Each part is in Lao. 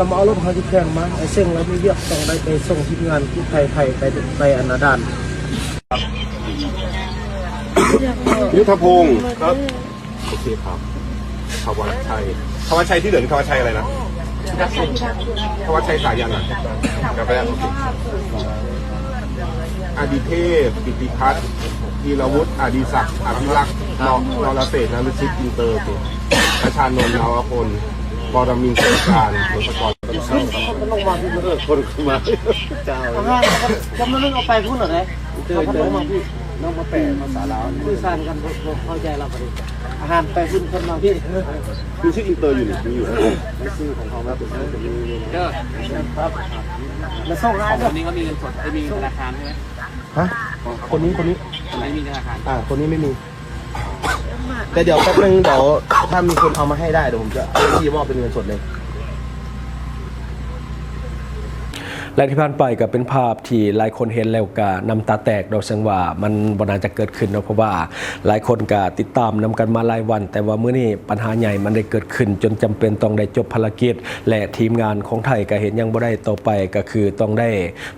ລະມາເອົາລົດເຮົາຢູ່ແຂວງມາ. ໄອ້ເສັງລາວມີວຽກ ຕ້ອງໄດ້ໄປສົ່ງທີມງານກູ້ໄພໄພໄປ ໄປອັນນາດ່ານ. ຍຸດທະພົງ ครับ โอเคครับ ธวัชชัย ธวัชชัยที่เหลือนี่ธวัชชัยอะไรนะ ธวัชชัยสายันเหรอ กาแฟ โอเค อดิเทพ กิติพัฒน์ ธีรวุฒิ อดิศักดิ์ อภิรักษ์ น- นรเศรษฐ นฤชิต อินเตอร์ โอเค ประชานนท์ นวพล บรมินทร์ สงกรานต์ ทศกร คนมา เออ คนมา เจ้า อาหาร กำลังเอาไปพุ่นเหรอเนี่ย เจอ เจอ น้องมาแปลภาษาลาว สื่อสารกัน บ่ บ่เข้าใจแล้ว บัดนี้ อาหารไปพุ่น คนมาพี้ มีชื่ออินเตอร์อยู่นี่ มีอยู่ หนังสือของเขามาเป็น เออ ครับ แล้วส่งให้ ของคนนี้ก็มีเงินสด เอ้ย มีธนาคารใช่ไหม ฮะ คนนี้ คนนี้ คนนี้มีธนาคาร อ่า คนนี้ไม่มี แต่เดี๋ยวแป๊บนึง เดี๋ยวถ้ามีคนเอามาให้ได้ เดี๋ยวผมจะเอาที่มอบเป็นเงินสดเลย ແລະ ທີ່ຜ່ານໄປກໍເປັນພາບທີ່ຫຼາຍຄົນເຫັນແລ້ວກໍນ້ຳຕາແຕກເນາະ ເຊິ່ງວ່າມັນບໍ່ໜ້າຈະເກີດຂຶ້ນເນາະ ເພາະວ່າຫຼາຍຄົນກໍຕິດຕາມນຳກັນມາຫຼາຍວັນ, ແຕ່ວ່າມື້ນີ້ປັນຫາໃຫຍ່ມັນໄດ້ເກີດຂຶ້ນ ຈົນຈຳເປັນຕ້ອງໄດ້ຈົບພາລະກິດ ແລະ ທີມງານຂອງໄທກໍເຮັດຫຍັງບໍ່ໄດ້, ຕໍ່ໄປກໍຄືຕ້ອງໄດ້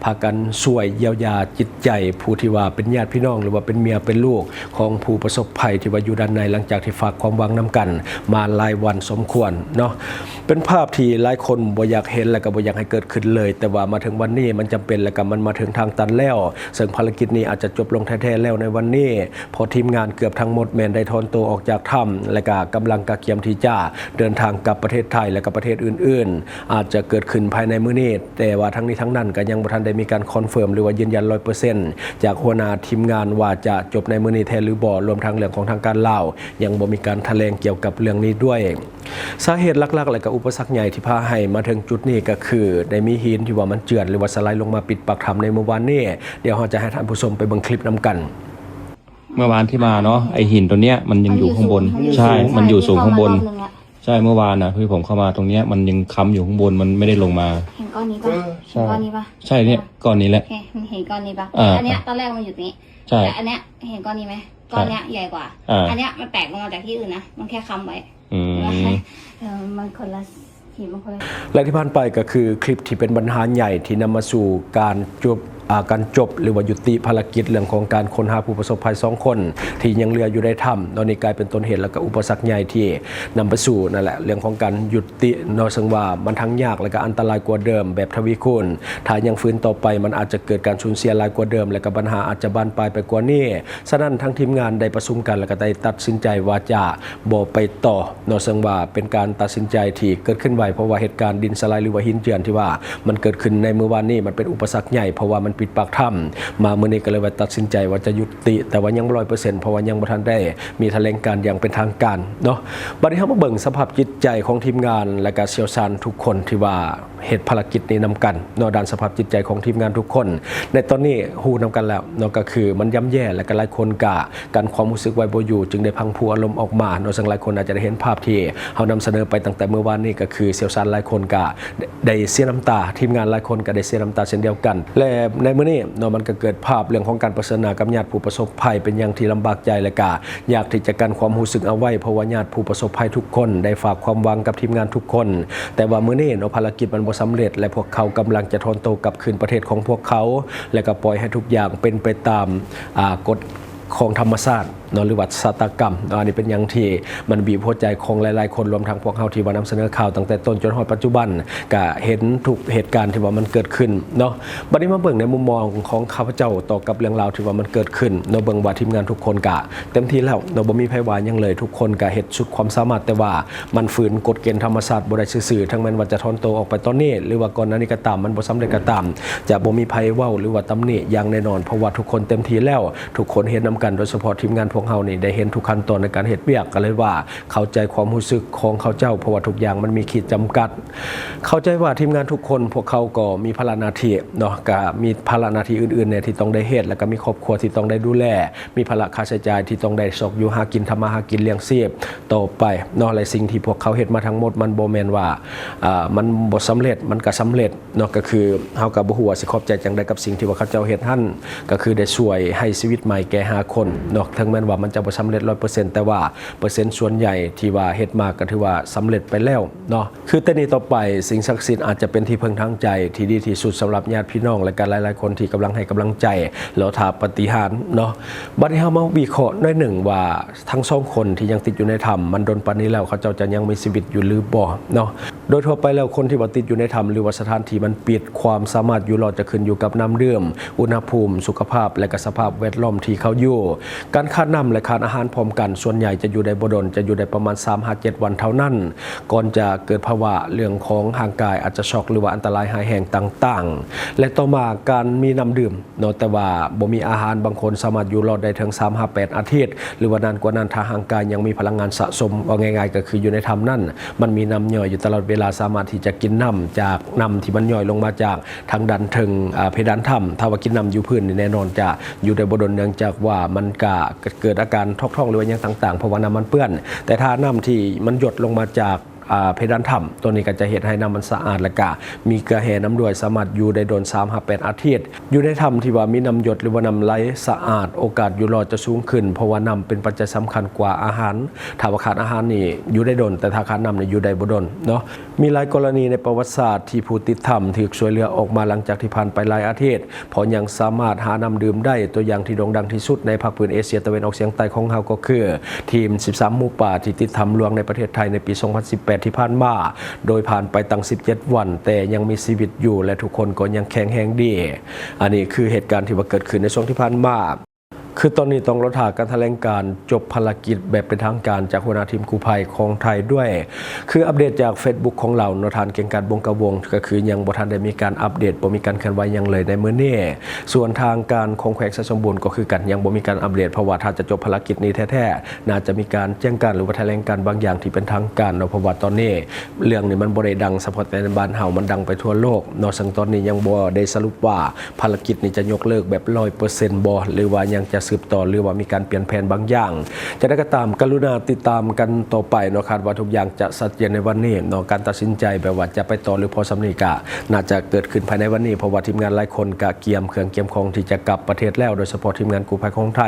ພາກັນຊ່ວຍຢຽວຢາຈິດໃຈຜູ້ທີ່ວ່າເປັນຍາດພີ່ນ້ອງ ຫຼືວ່າເປັນເມຍເປັນລູກ ຂອງຜູ້ປະສົບໄພທີ່ວ່າຢູ່ດ້ານໃນ ຫຼັງຈາກທີ່ຝາກຄວາມຫວັງນຳກັນມາຫຼາຍວັນສົມຄວນເນາະ. ເປັນພາບທີ່ຫຼາຍຄົນບໍ່ຢາກເຫັນ ແລະ ກໍບໍ່ຢາກໃຫ້ເກີດຂຶ້ນເລີຍ, ແຕ່ວ່າມາເຖິງວັນນີ້ມັນຈຳເປັນ ແລະ ກໍມັນມາເຖິງທາງຕັນແລ້ວ, ເຊິ່ງພາລະກິດນີ້ອາດຈະຈົບລົງແທ້ໆແລ້ວໃນວັນນີ້, ເພາະທີມງານເກືອບທັງໝົດແມ່ນໄດ້ຖອນໂຕອອກຈາກຖ້ຳ ແລະ ກໍກຳລັງກະກຽມທີ່ຈະເດີນທາງກັບປະເທດໄທ ແລະ ກໍປະເທດອື່ນໆ, ອາດຈະເກີດຂຶ້ນພາຍໃນມື້ນີ້. ແຕ່ວ່າທັງນີ້ທັງນັ້ນກໍຍັງບໍ່ທັນໄດ້ມີການຄອນເຟີມ ຫຼືວ່າຢືນຢັນຮ້ອຍເປີເຊັນຈາກຫົວໜ້າທີມງານວ່າຈະຈົບໃນມື້ນີ້ແທ້ຫຼືບໍ່, ລວມທັງເລື່ອງຂອງທາງການລາວຍັງບໍ່ມີການຖະແຫຼງກ່ຽວກັບເລື່ອງນີ້ດ້ວຍ. ສາເຫດຫຼັກໆ ແລະ ກໍອຸປະສັກໃຫຍ່ທີ່ພາໃຫ້ມາເຖິງຈຸດນີ້ກໍຄືໄດ້ມີຫີນທີ່ວ່າມັນເຈື່ອນ ຫຼືວ່າສະໄລລົງມາປິດປາກຖ້ຳໃນມື້ວານນີ້. ດຽວເຮົາຈະໃຫ້ທ່ານຜູ້ຊົມໄປເບິ່ງຄລິບນຳກັນ. เมื่อวานที่มาเนาะ ไอ้หินตัวเนี้ยมันยังอยู่ข้างบน มันอยู่สูง ใช่ มันอยู่สูงข้างบน มันอยู่สูง ที่เขามารอบนึงอะ ໃຊ່ ເມື່ອວານນະ ທີ່ຜົມເຂົ້າມາຕົງເນີ້ຍ ມັນຍັງຄ້ຳຢູ່ຂ້າງບົນ ມັນໄມ່ໄດ້ລົງມາ. ເຫັນກ້ອນນີ້ປະ? ເອີ ເຫັນກ້ອນນີ້ປະ? ໃຊ່ ເຫັນ ເອີ ກ້ອນນີ້ແຫຼະ. ໂອເຄ ເຫັນ ເຫັນກ້ອນນີ້ປະ? ເອີ ອັນເນີ້ຍ ຕອນແລກມັນຢູ່ຕົງນີ້. ໃຊ່ ແຕ່ອັນເນີ້ຍ ເຫັນກ້ອນນີ້ໄໝ? ໃຊ່ ກ້ອນເນີ້ຍໃຫຍ່ກວ່າ. ອ່າ ອັນເນີ້ຍມັນແຕກລົງມາຈາກທີ່ອື່ນນະ ມັນແຄ່ຄ້ຳໄວ້. ອືມ ເອີ ມັນຄົນລະ ແລະທີ່ຜ່ານໄປກໍຄືຄລິບທີ່ເປັນບັນຫາໃຫຍ່ທີ່ນຳມາສູ່ການຈົບ ອາ ການຈົບ ຫຼືວ່າຍຸຕິພາລະກິດເລື່ອງຂອງການຄົ້ນຫາຜູ້ປະສົບໄພສອງຄົນທີ່ຍັງເຫຼືອຢູ່ໃນຖ້ຳເນາະ. ນີ້ກາຍເປັນຕົ້ນເຫດ ແລະກະອຸປະສັກໃຫຍ່ທີ່ນຳໄປສູ່ນັ້ນແຫຼະ ເລື່ອງຂອງການຍຸຕິເນາະ, ເຊິ່ງວ່າມັນທັງຍາກ ແລະກະອັນຕະລາຍກວ່າເດີມແບບທະວີຄູນ. ຖ້າຍັງຝືນຕໍ່ໄປ ມັນອາດຈະເກີດການສູນເສຍຫຼາຍກວ່າເດີມ ແລະກະບັນຫາອາດຈະບານປາຍໄປກວ່ານີ້. ສະນັ້ນ ທາງທີມງານໄດ້ປະຊຸມກັນ ແລະກະໄດ້ຕັດສິນໃຈວ່າຈະ ບໍ່ໄປຕໍ່ເນາະ, ເຊິ່ງວ່າເປັນການຕັດສິນໃຈທີ່ເກີດຂຶ້ນໄວ ເພາະວ່າເຫດການດິນສະໄລ ຫຼືວ່າຫີນເຈື່ອນທີ່ວ່າມັນເກີດຂຶ້ນໃນມື້ວານນີ້ ມັນເປັນອຸປະສັກໃຫຍ່ ເພາະວ່າມັນປິດປາກຖ້ຳ. ມາມື້ນີ້ກໍເລີຍວ່າຕັດສິນໃຈວ່າຈະຍຸຕິ ແຕ່ວ່າຍັງບໍ່ຮ້ອຍເປີເຊັນ ເພາະວ່າຍັງບໍ່ທັນໄດ້ມີຖະແຫຼງການຢ່າງເປັນທາງການເນາະ. ບັດນີ້ເຮົາມາເບິ່ງສະພາບຈິດໃຈຂອງທີມງານ ແລະກະຊ່ຽວຊານທຸກຄົນທີ່ວ່າ ເຮັດພາລະກິດນີ້ນຳກັນເນາະ. ດ້ານສະພາບຈິດໃຈຂອງທີມງານທຸກຄົນໃນຕອນນີ້ຮູ້ນຳກັນແລ້ວເນາະ ກໍຄືມັນຍ່ຳແຍ່ ແລະກະຫຼາຍຄົນກະກັ້ນຄວາມຮູ້ສຶກໄວ້ບໍ່ຢູ່ ຈຶ່ງໄດ້ພັງຜູອາລົມອອກມາເນາະ. ເຊິ່ງຫຼາຍຄົນອາດຈະໄດ້ເຫັນພາບທີ່ເຮົານຳສະເໜີໄປຕັ້ງແຕ່ມື້ວານນີ້ ກໍຄືຊ່ຽວຊານຫຼາຍຄົນກະໄດ້ເສຍນ້ຳຕາ, ທີມງານຫຼາຍຄົນກະໄດ້ເສຍນ້ຳຕາເຊັ່ນດຽວກັນ. ແລະໃນມື້ນີ້ເນາະ ມັນກະເກີດພາບເລື່ອງຂອງການປະເຊີນໜ້າກັບຍາດຜູ້ປະສົບໄພເປັນຢ່າງທີ່ລຳບາກໃຈ ແລະກະ ຢາກທີ່ຈະກັ້ນຄວາມຮູ້ສຶກເອົາໄວ້ ເພາະວ່າຍາດຜູ້ປະສົບໄພທຸກຄົນໄດ້ຝາກຄວາມຫວັງກັບທີມງານທຸກຄົນ. ແຕ່ວ່າມື້ນີ້ເນາະ ພາລະກິດມັນບໍ່ສຳເລັດ ແລະ ພວກເຂົາກຳລັງຈະຖອນໂຕກັບຄືນປະເທດຂອງພວກເຂົາ ແລະ ກໍປ່ອຍໃຫ້ທຸກຢ່າງເປັນໄປຕາມ ອາ ກົດຂອງທຳມະຊາດເນາະ ຫຼືວ່າຊະຕາກຳເນາະ. ອັນນີ້ເປັນຫຍັງທີ່ມັນບີບຫົວໃຈຂອງຫຼາຍໆຄົນ ລວມທັງພວກເຮົາທີ່ວ່ານຳສະເໜີຂ່າວຕັ້ງແຕ່ຕົ້ນຈົນຮອດປັດຈຸບັນ ກະເຫັນທຸກເຫດການທີ່ວ່າມັນເກີດຂຶ້ນ ເນາະ. ບັດນີ້ມາເບິ່ງໃນມຸມມອງຂອງຂ້າພະເຈົ້າຕໍ່ກັບເລື່ອງລາວທີ່ວ່າມັນເກີດຂຶ້ນເນາະ, ເບິ່ງວ່າທີມງານທຸກຄົນກະເຕັມທີ່ແລ້ວເນາະ, ບໍ່ມີໃຜວ່າຫຍັງເລີຍ, ທຸກຄົນກະເຮັດສຸດຄວາມສາມາດ, ແຕ່ວ່າມັນຝືນກົດເກນທຳມະຊາດບໍ່ໄດ້ຊື່ໆ. ເຖິງແມ່ນວ່າຈະຖອນໂຕອອກໄປຕອນນີ້ ຫຼືວ່າກ່ອນໜ້ານີ້ກໍຕາມ, ມັນບໍ່ສຳເລັດກໍຕາມ, ຈະບໍ່ມີໃຜເວົ້າ ຫຼືວ່າຕຳໜິຢ່າງແນ່ນອນ, ເພາະວ່າທຸກຄົນເຕັມທີ່ແລ້ວ, ທຸກຄົນເຮັດນຳກັນ, ໂດຍສະເພາະທີມງານພວກເຮົານີ້ໄດ້ເຫັນທຸກຂັ້ນຕອນໃນການເຮັດວຽກ, ກໍເລີຍວ່າເຂົ້າໃຈຄວາມຮູ້ສຶກຂອງເຂົາເຈົ້າ, ເພາະວ່າທຸກຢ່າງມັນມີຂີດຈຳກັດ. ເຂົ້າໃຈວ່າທີມງານທຸກຄົນ ພວກເຂົາກໍມີພາລະໜ້າທີ່ເນາະ, ກະມີພາລະໜ້າທີ່ອື່ນໆແດ່ທີ່ຕ້ອງໄດ້ເຮັດ, ແລ້ວກະມີຄອບຄົວທີ່ຕ້ອງໄດ້ດູແລ, ມີພາລະຄ່າໃຊ້ຈ່າຍທີ່ຕ້ອງໄດ້ຊອກຢູ່ຫາກິນ, ທຳມາຫາກິນລ້ຽງຊີບຕໍ່ໄປເນາະ, ແລະ ສິ່ງທີ່ພວກເຂົາເຮັດມາທັງໝົດ ມັນບໍ່ແມ່ນວ່າ ອາ ມັນບໍ່ສຳເລັດ, ມັນກະສຳເລັດເນາະ, ກະຄືເຮົາກະບໍ່ຮູ້ວ່າຊິຂອບໃຈຈັ່ງໃດກັບສິ່ງທີ່ວ່າເຂົາເຈົ້າເຮັດຫັ້ນ, ກະຄືໄດ້ຊ່ວຍໃຫ້ຊີວິດໃໝ່ແກ່ຫ້າຄົນເນາະ, ເຖິງແມ່ນວ່າມັນຈະບໍ່ສຳເລັດຮ້ອຍເປີເຊັນ ແຕ່ວ່າເປີເຊັນສ່ວນໃຫຍ່ທີ່ວ່າເຮັດມາກະຖືວ່າສຳເລັດໄປແລ້ວເນາະ. ຄືແຕ່ນີ້ຕໍ່ໄປ ສິ່ງສັກສິດອາດຈະເປັນທີ່ເພິ່ງທາງໃຈທີ່ດີທີ່ສຸດສຳລັບຍາດພີ່ນ້ອງ ແລະ ກະຫຼາຍໆຄົນທີ່ກຳລັງໃຫ້ກຳລັງໃຈ ລໍຖ້າປາຕິຫານເນາະ. ບັດນີ້ເຮົາມາວິເຄາະໜ້ອຍໜຶ່ງວ່າ ທັງສອງຄົນທີ່ຍັງຕິດຢູ່ໃນຖ້ຳ ມັນດົນປານນີ້ແລ້ວ ເຂົາເຈົ້າຈະຍັງມີຊີວິດຢູ່ຫຼືບໍ່ເນາະ. ໂດຍທົ່ວໄປແລ້ວ ຄົນທີ່ວ່າຕິດຢູ່ໃນຖ້ຳ ຫຼືວ່າສະຖານທີ່ມັນປິດ, ຄວາມສາມາດຢູ່ລອດຈະຂຶ້ນຢູ່ກັບນ້ຳດື່ມ, ອຸນຫະພູມ, ສຸຂະພາບ ແລະ ກະສະພາບແວດລ້ອມທີ່ເຂົາຢູ່. ການຂາດນ້ຳ ແລະ ຂາດອາຫານພ້ອມກັນ ສ່ວນໃຫຍ່ຈະຢູ່ໄດ້ບໍ່ດົນ, ຈະຢູ່ໄດ້ປະມານສາມຫາເຈັດວັນເທົ່ານັ້ນ. ກ່ອນຈະເກີດພາວະເລື່ອງຂອງຮ່າງກາຍອາດຈະຊັອກ ຫຼືວ່າອັນຕະລາຍຮ້າຍແຮງຕ່າງໆ ແລະ ຕໍ່ມາການມີນ້ຳດື່ມເນາະ ແຕ່ວ່າບໍ່ມີອາຫານ, ບາງຄົນສາມາດຢູ່ລອດໄດ້ເຖິງສາມຫາແປດອາທິດ ຫຼືວ່ານານກວ່ານັ້ນ ຖ້າຮ່າງກາຍຍັງມີພະລັງງານສະສົມ. ເວົ້າງ່າຍໆກໍຄືຢູ່ໃນຖ້ຳນັ້ນ ມັນມີນ້ຳຍ່ອຍຢູ່ຕະຫຼອດເວລາ, ສາມາດທີ່ຈະກິນນ້ຳຈາກ ນ້ຳທີ່ມັນຍ່ອຍລົງມາຈາກທາງດ້ານເທິງ ອາ ເພດານຖ້ຳ. ຖ້າວ່າກິນນ້ຳຢູ່ພື້ນນີ້ ແນ່ນອນຈະຢູ່ໄດ້ບໍ່ດົນ, ເນື່ອງຈາກວ່າມັນກະເກີດອາການຖອກທ້ອງ ຫຼືວ່າຫຍັງຕ່າງໆ ເພາະວ່ານ້ຳມັນເປື້ອນ. ແຕ່ຖ້ານ້ຳທີ່ມັນຢົດລົງມາຈາກ ອາ ເພດານຖ້ຳ ຕົວນີ້ກໍຈະເຮັດໃຫ້ນ້ຳມັນສະອາດ ແລະກະມີເກືອແຮ່ນຳດ້ວຍ, ສາມາດຢູ່ໄດ້ດົນສາມຫາແປດອາທິດ. ຢູ່ໃນຖ້ຳທີ່ວ່າມີນ້ຳຢົດ ຫຼືວ່ານ້ຳໄຫຼສະອາດ, ໂອກາດຢູ່ລອດຈະສູງຂຶ້ນ ເພາະວ່ານ້ຳເປັນປັດໄຈສຳຄັນກວ່າອາຫານ. ຖ້າວ່າຂາດອາຫານນີ້ຢູ່ໄດ້ດົນ, ແຕ່ຖ້າຂາດນ້ຳນີ້ຢູ່ໄດ້ບໍ່ດົນເນາະ. ມີຫຼາຍກໍລະນີໃນປະຫວັດສາດທີ່ຜູ້ຕິດຖ້ຳຖືກຊ່ວຍເຫຼືອອອກມາຫຼັງຈາກທີ່ຜ່ານໄປຫຼາຍອາທິດ ເພາະຍັງສາມາດຫານ້ຳດື່ມໄດ້. ຕົວຢ່າງທີ່ໂດ່ງດັງທີ່ສຸດໃນພາກພື້ນເອເຊຍຕາເວັນອອກສຽງໃຕ້ຂອງເຮົາ ກໍຄືທີມສິບສາມໝູປ່າທີ່ຕິດຖ້ຳຫຼວງໃນປະເທດໄທໃນປີສອງພັນສິບແປດທີ່ຜ່ານມາ, ໂດຍຜ່ານໄປຕັ້ງສິບເຈັດວັນ ແຕ່ຍັງມີຊີວິດຢູ່ ແລະ ທຸກຄົນກໍຍັງແຂງແຮງດີ. ອັນນີ້ຄືເຫດການທີ່ວ່າເກີດຂຶ້ນໃນຊ່ວງທີ່ຜ່ານມາ. ຄືຕອນນີ້ຕ້ອງລໍຖ້າການຖະແຫຼງການຈົບພາລະກິດແບບເປັນທາງການຈາກຫົວໜ້າທີມກູ້ໄພຂອງໄທດ້ວຍ. ຄືອັບເດດຈາກເຟສບຸກຂອງລາວເນາະ, ທ່ານ ເກັ່ງກາດ ບົງກະວົງ ກໍຄືຍັງບໍ່ທັນໄດ້ມີການອັບເດດ, ບໍ່ມີການເຄື່ອນໄຫວຫຍັງເລີຍໃນມື້ນີ້. ສ່ວນທາງການຂອງແຂວງໄຊສົມບູນກໍຄືກັນ, ຍັງບໍ່ມີການອັບເດດ, ເພາະວ່າຖ້າຈະຈົບພາລະກິດນີ້ແທ້ໆ ໜ້າຈະມີການແຈ້ງການ ຫຼືວ່າຖະແຫຼງການບາງຢ່າງທີ່ເປັນທາງການເນາະ, ເພາະວ່າຕອນນີ້ເລື່ອງນີ້ມັນບໍ່ໄດ້ດັງສະເພາະແຕ່ໃນບ້ານເຮົາ, ມັນດັງໄປທົ່ວໂລກເນາະ. ເຊິ່ງຕອນນີ້ຍັງບໍ່ໄດ້ສະຫຼຸບວ່າ ພາລະກິດນີ້ຈະຍົກເລີກແບບຮ້ອຍເປີເຊັນບໍ່ ຫຼືວ່າຍັງຈະ ສືບຕໍ່ ຫຼືວ່າມີການປ່ຽນແຜນບາງຢ່າງ. ຈັ່ງໃດກໍຕາມ ກະລຸນາຕິດຕາມກັນຕໍ່ໄປເນາະ, ຄາດວ່າທຸກຢ່າງຈະຊັດເຈນໃນວັນນີ້ເນາະ. ການຕັດສິນໃຈແບບວ່າຈະໄປຕໍ່ ຫຼືພໍສ່ຳນີ້ ກໍໜ້າຈະເກີດຂຶ້ນພາຍໃນວັນນີ້, ເພາະວ່າທີມງານຫຼາຍຄົນກໍກຽມເຄື່ອງກຽມຂອງທີ່ຈະກັບປະເທດແລ້ວ, ໂດຍສະເພາະທີມງານກູ້ໄພຂອງໄທ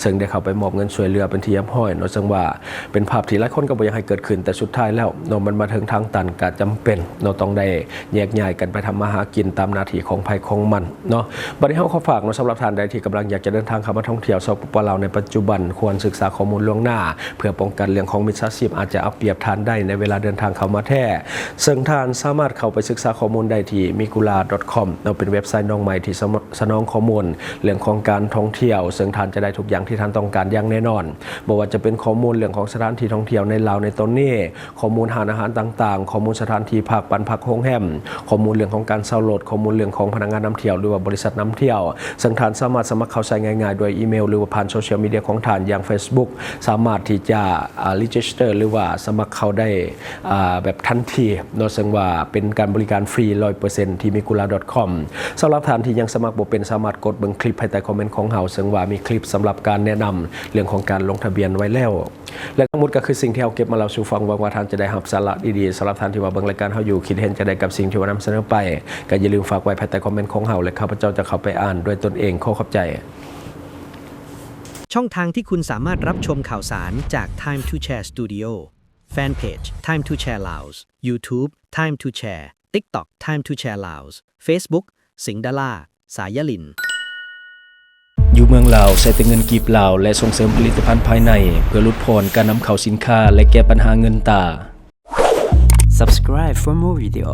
ເຊິ່ງໄດ້ເຂົ້າໄປມອບເງິນຊ່ວຍເຫຼືອເປັນທີ່ຮຽບຮ້ອຍເນາະ, ເຊິ່ງວ່າເປັນພາບທີ່ຫຼາຍຄົນກໍບໍ່ຢາກໃຫ້ເກີດຂຶ້ນ, ແຕ່ສຸດທ້າຍແລ້ວເນາະ ມັນມາເຖິງທາງຕັນ ກໍຈຳເປັນເນາະ ຕ້ອງໄດ້ແຍກຍ້າຍກັນໄປທຳມາຫາກິນຕາມໜ້າທີ່ຂອງໃຜຂອງມັນເນາະ. ບັດນີ້ເຮົາຂໍຝາກເນາະ, ສຳລັບທ່ານໃດທີ່ກຳລັງຢາກຈະເດີນທາງເຂົ້າມາທ່ອງທ່ຽວສປປ ລາວໃນປັດຈຸບັນ, ຄວນສຶກສາຂໍ້ມູນລ່ວງໜ້າ ເພື່ອປ້ອງກັນເລື່ອງຂອງມິດສາຊີບອາດຈະເອົາປຽບທ່ານໄດ້ໃນເວລາເດີນທາງເຂົ້າມາແທ້. ເຊິ່ງທ່ານສາມາດເຂົ້າໄປສຶກສາຂໍ້ມູນໄດ້ທີ່ migula dot com ເນາະ, ເປັນເວັບໄຊນ້ອງໃໝ່ທີ່ສະ ສະໜອງຂໍ້ມູນເລື່ອງຂອງການທ່ອງທ່ຽວ, ເຊິ່ງທ່ານຈະໄດ້ທຸກຢ່າງທີ່ທ່ານຕ້ອງການຢ່າງແນ່ນອນ, ບໍ່ວ່າຈະເປັນຂໍ້ມູນເລື່ອງຂອງສະຖານທີ່ທ່ອງທ່ຽວໃນລາວໃນຕອນນີ້, ຂໍ້ມູນຮ້ານອາຫານຕ່າງໆ, ຂໍ້ມູນສະຖານທີ່ພັກ, ບ້ານພັກ, ໂຮງແຮມ, ຂໍ້ມູນເລື່ອງຂອງການເຊົ່າລົດ, ຂໍ້ມູນເລື່ອງຂອງພະນັກງານນຳທ່ຽວ ຫຼືວ່າບໍລິສັດນຳທ່ຽວ, ເຊິ່ງທ່ານສາມາດສະໝັກເຂົ້າໃຊ້ງ່າຍໆ ດ້ວຍອີເມວ ຫຼືວ່າຜ່ານໂຊຊຽວມີເດຍຂອງທ່ານ ຢ່າງ Facebook, ສາມາດທີ່ຈະ ອາ register ຫຼືວ່າສະໝັກເຂົ້າໄດ້ ອາ ແບບທັນທີເນາະ, ເຊິ່ງວ່າເປັນການບໍລິການຟຣີຮ້ອຍເປີເຊັນ ທີ່ migula dot com. ສຳລັບທ່ານທີ່ຍັງສະໝັກບໍ່ເປັນ, ສາມາດກົດເບິ່ງຄລິບພາຍໃຕ້ຄອມເມັນຂອງເຮົາ, ເຊິ່ງວ່າມີຄລິບສຳລັບການແນະນຳເລື່ອງຂອງການລົງທະບຽນໄວ້ແລ້ວ. ແລະ ທັງໝົດກໍຄືສິ່ງທີ່ເຮົາເກັບມາເລົ່າສູ່ຟັງ. ຫວັງວ່າທ່ານຈະໄດ້ຮັບສາລະດີໆ. ສຳລັບທ່ານທີ່ວ່າເບິ່ງລາຍການເຮົາຢູ່, ຄິດເຫັນຈັ່ງໃດກັບສິ່ງທີ່ວ່ານຳສະເໜີໄປ, ກໍຢ່າລືມຝາກໄວ້ພາຍໃຕ້ຄອມເມັນຂອງເຮົາ ແລະ ຂ້າພະເຈົ້າຈະເຂົ້າໄປອ່ານດ້ວຍຕົນເອງ. ຂໍຂອບໃຈ. ช่องทางที่คุณสามารถรับชมข่าวสารจาก Time to Share Studio, Fanpage Time to Share Laos, YouTube Time to Share, TikTok Time to Share Laos, Facebook สิงห์ดารา สายลิน ຢູ່ເມືອງລາວໃຊ້ແຕ່ເງິນກີບລາວ ແລະ ສົ່ງເສີມຜະລິດຕະພັນພາຍໃນ ເພື່ອຫຼຸດຜ່ອນການນຳເຂົ້າສິນຄ້າ ແລະ ແກ້ບັນຫາເງິນຕາ. Subscribe for more video.